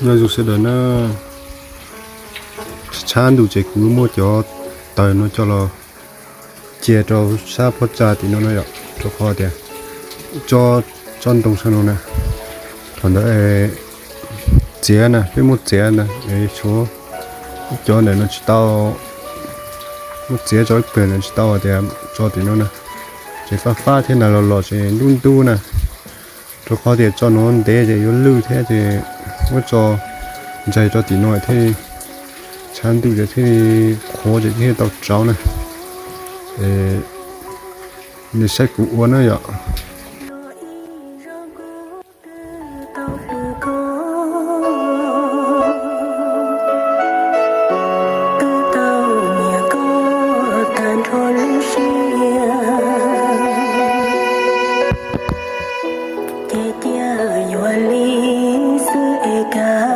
Nyob zoo sawv daws na, tshab ntuj ces kuv muab cov taws no coj los cia rau sab phab tsa tim no no yom, rau qhov tias tsob, tsob ntoo sab no na, thaum ntawd txiav na, peb muab txiav na, es tshuav cov ntawm no tsis tau, muab txiav tso ib pliag na, tsis tau tias tso tim no na, ces fab fab thiab na, los los ces ntub ntub na, rau qhov tias tso no ntev ces yuav lwj thiab ces muab tso ntsais rau tim no thiaj tshab ntuj ces thiaj qhuav ces thiaj tau rauv na. Nws saib kuv ua na yom. Ces tias yuav li xwb es kav